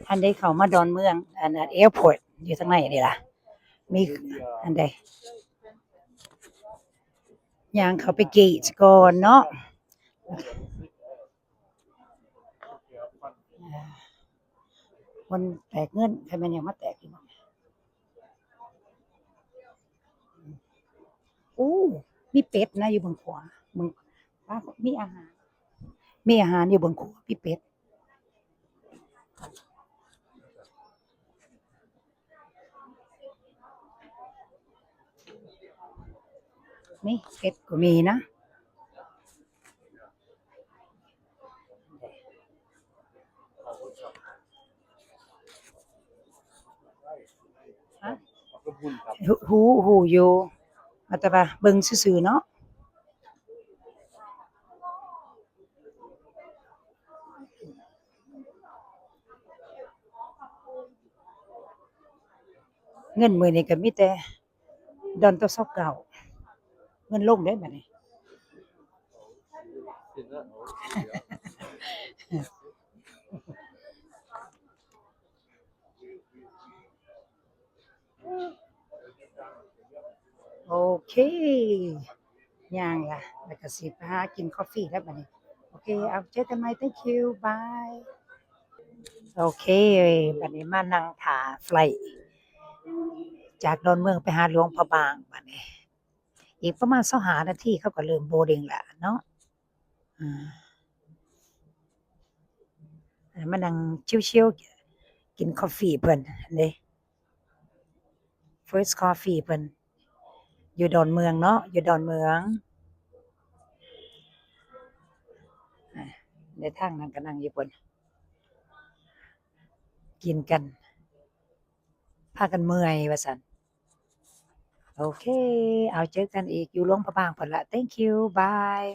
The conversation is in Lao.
ອັນໃດເຂົ້າມາດອນເມືອງ ອັນ ອັນແອພອດຢູ່ທາງໃນນີ້ລະ ມີອັນໃດ ຍ່າງເຂົ້າໄປເກດກ່ອນເນາະ. ມັນແຕກເງິນ ໃຜແມ່ນຫຍັງມາແຕກຢູ່ ໂອ້ ມີເປັດນະຢູ່ເບື້ອງຂວາ ເບິ່ງ ປາ ມີອາຫານ ມີອາຫານຢູ່ເບື້ອງຂວາ ມີເປັດ. ນີ້ເປັດກໍມີນະ. ຮູ້ ຮູ້ຢູ່ ແຕ່ວ່າເບິ່ງຊື່ໆເນາະ. ເງິນມື້ນີ້ກໍມີແຕ່ດອນຕໍ່ຊາວເກົ້າ ເງິນລົງເດ້ບັດນີ້. ໂອເຄ ຍ່າງລະ ແລ້ວກໍຊິໄປຫາກິນຄອຟຟີແລ້ວບັດນີ້. ໂອເຄ ເອົາ ເຈີກັນໃໝ່ thank you bye. ໂອເຄ ບັດນີ້ມານັ່ງຖ້າໄຟລ໌ຈາກດອນເມືອງໄປຫາຫຼວງພະບາງບັດນີ້ ອີກປະມານຊາວຫ້ານາທີ ເຂົາກໍເລີ່ມໂບດດິງແລ້ວເນາະ. ອ່າ ມານັ່ງຊິວໆ ກິນຄອຟຟີເພິ່ນເດ້ first coffee ເພິ່ນ ຢູ່ດອນເມືອງເນາະ ຢູ່ດອນເມືອງ. ອ່າ ໃນທາງນັ້ນກໍນັ່ງຢູ່ພຸ້ນ ກິນກັນ ພາກັນເມື່ອຍວ່າຊັ້ນ. ໂອເຄ ເອົາ ເຈີກັນອີກຢູ່ຫຼວງພະບາງພຸ້ນລະ thank you bye.